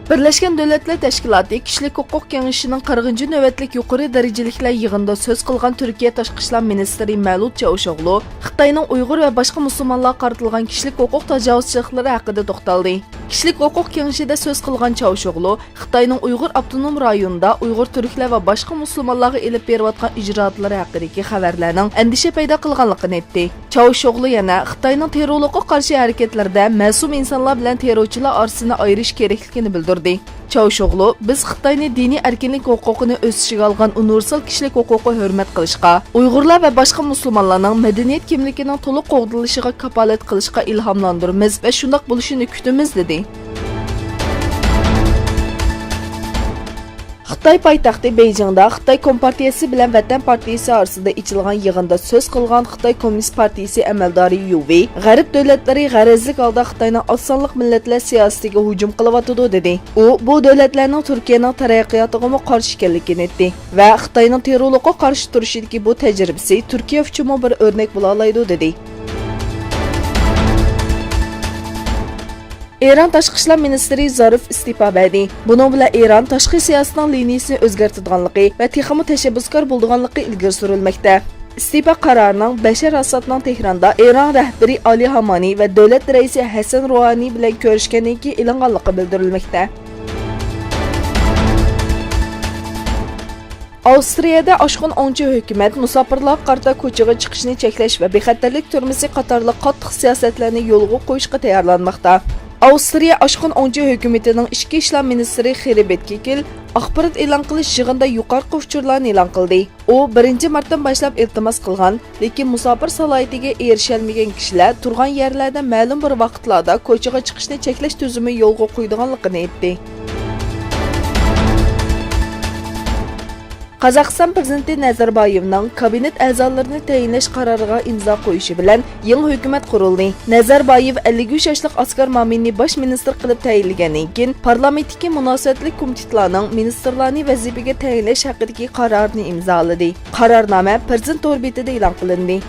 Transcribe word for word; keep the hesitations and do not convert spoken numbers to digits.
بىرلەشكەن دۆلەتلەر تەشكىلاتى كىشىلىك ھوقۇق كېڭىشىنىڭ قىرىقىنچى نۆۋەتلىك يۇقىرى دەرىجىلىكلەر يىغىنىدا سۆز قىلغان تۈركىيە تاشقى ئىشلار مىنىستىرى مەۋلۇت چاۋۇشئوغلۇ خىتاينىڭ ئۇيغۇر ۋە باشقا مۇسۇلمانلارغا قارىتىلغان كىشىلىك ھوقۇق تاجاۋۇزچىلىقلىرى ھەققىدە توختالدى. كىشىلىك ھوقۇق كېڭىشىدە سۆز قىلغان چاۋۇشئوغلۇ خىتاينىڭ ئۇيغۇر ئاپتونوم رايونىدا ئۇيغۇر تۈركلەر ۋە باشقا مۇسۇلمانلارغا ئېلىپ بېرىۋاتقان ئىجرائاتلىرى ھەققىدىكى خەۋەرلەرنىڭ ئەندىشە پەيدا قىلغانلىقىنى ئېيتتى. چاۋۇشئوغلۇ يەنە خىتاينىڭ تېررورلۇققا قارشى ھەرىكەتلىرىدە مەسۇم ئىنسانلار بىلەن تېررورچىلار ئارىسىنى ئايرىش كېرەكلىكىنى بىلدۈردى. چاۋۇشئوغلۇ، بىز خىتاينى دىنىي ئەركىنلىك ھوقۇقىنى ئۆز ئىچىگە ئالغان ئۇنىۋېرسال كىشىلىك ھوقۇققا ھۆرمەت قىلىشقا، ئۇيغۇرلار ۋە باشقا مۇسۇلمانلارنىڭ مەدەنىيەت كىملىكىنىڭ تولۇق قوغدىلىشىغا كاپالەت قىلىشقا ئىلھاملاندۇرىمىز ۋە شۇنداق بولۇشىنى كۈتىمىز، دېدى. خىتاي پايتەختى بېيجىڭدا خىتاي كومپارتىيىسى بىلەن ۋەتەن پارتىيىسى ئارىسىدا ئېچىلغان يىغىندا سۆز قىلغان خىتاي كوممۇنىست پارتىيىسى ئەمەلدارى يۇ ۋېي، غەرب دۆلەتلىرى غەرەزلىك ھالدا خىتاينىڭ ئاز سانلىق مىللەتلەر سىياسىتىگە ھۇجۇم قىلىۋاتىدۇ، دېدى. ئۇ بۇ دۆلەتلەرنىڭ تۈركىيەنىڭ تەرەققىياتىغىمۇ قارشى ئىكەنلىكىنى ئېيتتى ۋە خىتاينىڭ تېررورلۇققا قارشى تۇرۇشىدىكى بۇ تەجرىبىسى تۈركىيە ئۈچۈنمۇ بىر ئۆرنەك بولالايدۇ، دېدى. ئىران تاشقى ئىشلار مىنىستىرى زارىف ئىستېپا بەردى. بۇنىڭ بىلەن ئىران تاشقى سىياسىتىنىڭ لىنىيىسىنى ئۆزگەرتىدىغانلىقى ۋە تېخىمۇ تەشەببۇسكار بولىدىغانلىقى ئىلگىرى سۈرۈلمەكتە. ئىستېپا قارارىنىڭ بەشەر ئاسادنىڭ تېھراندا ئىران رەھبىرى ئالى ھامانى ۋە دۆلەت رەئىسى ھەسەن روھانى بىلەن كۆرۈشكەندىن كېيىن ئېلىنغانلىقى بىلدۈرۈلمەكتە. ئاۋسترىيەدە ئاشقۇن ئوڭچى ھۆكۈمەت مۇساپىرلارغا قارىتا كوچىغا چىقىشنى چەكلەش ۋە بىخەتەرلىك تۈرمىسى قاتارلىق قاتتىق سىياسەتلەرنى يولغا قويۇشقا تەييارلانماقتا. ئاۋسترىيە ئاشقۇن ئوڭچى ھۆكۈمىتىنىڭ ئىچكى ئىشلار مىنىستىرى خېربېرت كىكىل ئاخبارات ئېلان قىلىش يىغىنىدا يۇقىرىقى ئۇچۇرلارنى ئېلان قىلدى. ئۇ بىرىنچى مارتتىن باشلاپ ئىلتىماس قىلغان، لېكىن مۇساپىر سالاھىيىتىگە ئېرىشەلمىگەن كىشىلەر تۇرغان يەرلەردە مەلۇم بىر ۋاقىتلاردا كوچىغا چىقىشنى چەكلەش تۈزۈمى يولغا قويىدىغانلىقىنى ئېيتتى. قازاقىستان پىرېزىدېنتى نەزەربايېۋنىڭ كابىنېت ئەزالىرىنى تەيىنلەش قارارىغا ئىمزا قويۇشى بىلەن يېڭى ھۆكۈمەت قۇرۇلدى. نەزەربايېۋ ئەللىك ئۈچ ياشلىق ئاسكار مامىننى باش مىنىستىر قىلىپ تەيىنلىگەندىن كېيىن، پارلامېنتتىكى مۇناسىۋەتلىك كومىتېتلارنىڭ مىنىستىرلارنى ۋەزىپىگە تەيىنلەش ھەققىدىكى قارارىنى ئىمزالىدى. قارارنامە پىرېزىدېنت تور بېتىدە ئېلان قىلىندى.